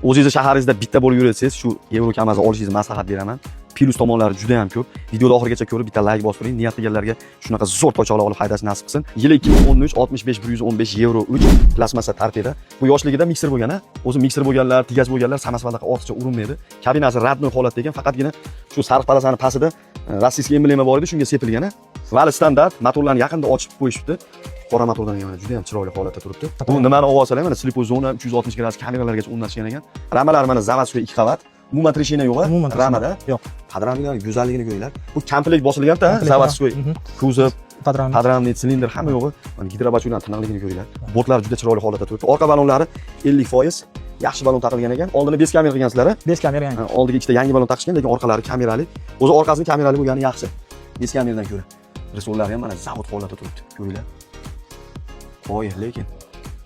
O'zingizni shaharingizda bitta bo'lib yursangiz, shu Yevro Kamazni olishingizni maslahat beraman. Plyus tomonlari juda ham ko'p. Videoni oxirigacha ko'rib, bitta layk bosib turing. Niyat qilganlarga shunaqa zo'r toychoqlar olib haydash nasib qilsin. Yili 2013, 65 115, Yevro 3, plastmassa torpeda. Bu yoshligida миксер bo'lgan, a? O'zi миксер bo'lganlar, тягач bo'lganlar samosvaldaqa ortiqcha urinmaydi. Kabinasi родной holatda ekan, faqatgina shu sariq полоса ni pastida российский emblema bor edi, shunga sepilgan, a? Вал standart, motorlarni yaqinda ochib qo'yishibdi. Qora motordan mana juda ham chiroyli holatda turibdi. Bu nimani olsalar, mana слепой zona, 360 gradus kameralargacha o'rnatishgan ekan. Ramalar mana заводской, 2 qavat. Umuman трещина yo'q, a? Umuman Ramada. Yo'q. Подрамник lar go'zalligini ko'ringlar. Bu komplekt bosilganda, Komplekt, заводской kuzov, Подрамник. Подрамник, silindr, hamma yo'g'i. Mana гидробачок lar tiniqligini ko'ringlar. Bortlari juda chiroyli holatda turibdi. Orqa balonlari 50%, yaxshi balon taqilgan ekan. Oldini без kamera qilgansizlar, a? Без kamera yangi. Ha, oldiga ikkita yangi balon taqishgan, lekin orqalari kamerali. O'zi orqasini kamerali bo'lgani yaxshi без kameradan ko'ra. Resorlari ham mana zavod holatda turibdi. Ko'ringlar. Qo'y, lekin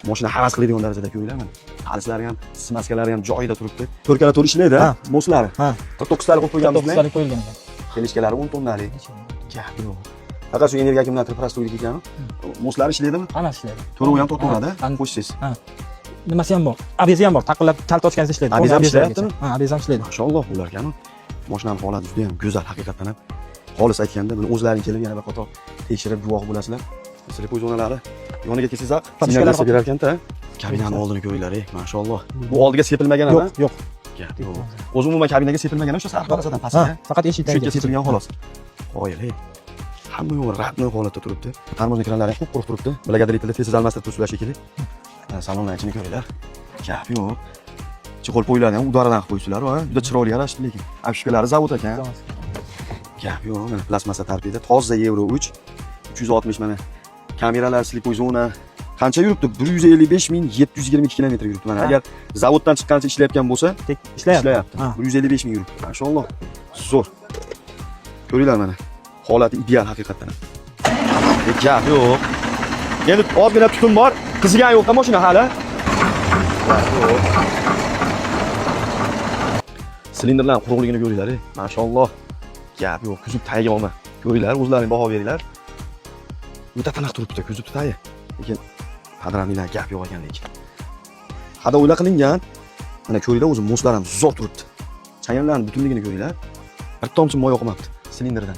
mashina havas qiladigan darajada, ko'ringlar mana. Palislari ham, смазка lari ham joyida turibdi. To'rkala to'rt ishlaydi, Ha. Мост lari. Ha. 49 talik qo'yib qo'yganmiz. 49 talik qo'yilgan ekan. Тележка lari 10 tonnalik. Gap yo'q. Faqat shu energiya akkumulyator простой lik ekan. Мост lari ishlaydimi? Hammasi ishlaydi. To'rtovi ham tortaveradi, Ha. qo'shsiz. Nimasi ham bor? ABS ham bor. Taqillab kalit ochganingizda ishlaydi. ABS ham ABS ishlayaptimi? Ha, ABS ham ishlaydi. Mashalloh, ular ekan. Mashinani holati juda ham go'zal haqiqatdan ham. Xolis aytganda, buni o'zlaring kelib yana bir qator tekshirib guvoh bo'lasizlar. Слепой zonalari yoniga kelsangiz, Подушка lar signalizatsiya berar ekanda. Kabinani oldini ko'ringlar, ey, mashalloh. Bu oldiga sepilmagan, Yo'q, yo'q. Gap yo'q. O'zi umuman kabinaga sepilmagan, o'sha sariq полоса dan Ha, pastga. faqat eshik Shu yerga tagiga. sepilgan xolos. Qoyil, ey. Hamma yo'q родной holatda turibdi. Тормозный kranlari ham qup-quruq turibdi. Благодетель tez almashtirib turishlar shekilli. Ha, salonlar ichini ko'ringlar. Gap yo'q. Чехол poylarni ham udaradan qilib qo'yibsizlar, va juda chiroyli yarashdi lekin. Обшивка lari zavod ekan. Gap yo'q, mana plastmassa torpeda, toza Yevro 3, 360 mana kameralar, слепой zona. Qancha yuribdi? 155 722 kilometr yuribdi. Mana agar zavoddan chiqqancha ishlayotgan bo'lsa, Ishlayapti. ishlayapti. Ha. 155 ming yuribdi. Mashalloh. Zo'r. Ko'ringlar mana. Holati ideal haqiqatdan ham. Gap yo'q. Endi ozgina tutun bor. Qizigan yo'q mashina hali. Gap yo'q. Silindrlarning quruqligini ko'ringlar, ey. Mashalloh. Gap yo'q, kuzov tagiga olma. Ko'ringlar, o'zlaring baho beringlar. O'ta tiniq turibdi, kuzov tagi. Lekin подрамник lar gap yo'q ekan lekin. Ходовой lar qilingan. Mana ko'ringlar, o'zi мост lar ham zo'r turibdi. Chayanlarning butunligini ko'ringlar. Bir tomchi moy oqmabdi silindrdan.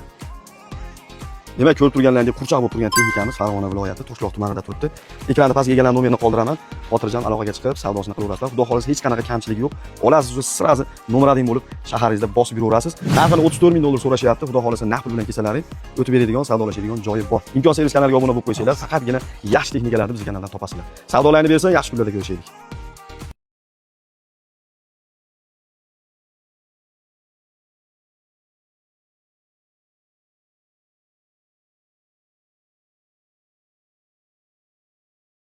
Demak, ko'rib turganlaringizdek, qurchoq bo'lib turgan texnikamiz Farg'ona viloyati Toshloq tumanida turibdi. Ekranda pastga egalar nomerini qoldiraman. Xotirjam aloqaga chiqib, savdosini qilaverasizlar. Xudo xohlasa, hech qanaqa kamchiligi yo'q. Olasiz, сразу номер один bo'lib shaharingizda bosib yuraverasiz. Narxini 34 ming dollar so'rashyapti. Xudo xohlasa, naqd pul bilan kelsalaring, o'tib beradigan, savdolashadigan joyi bor. Imkon servis kanaliga obuna bo'lib qo'ysanglar, faqatgina yaxshi texnikalarni bizning kanaldan topasizlar. Savdolarni bersa, yaxshi kunlarda ko'rishaylik.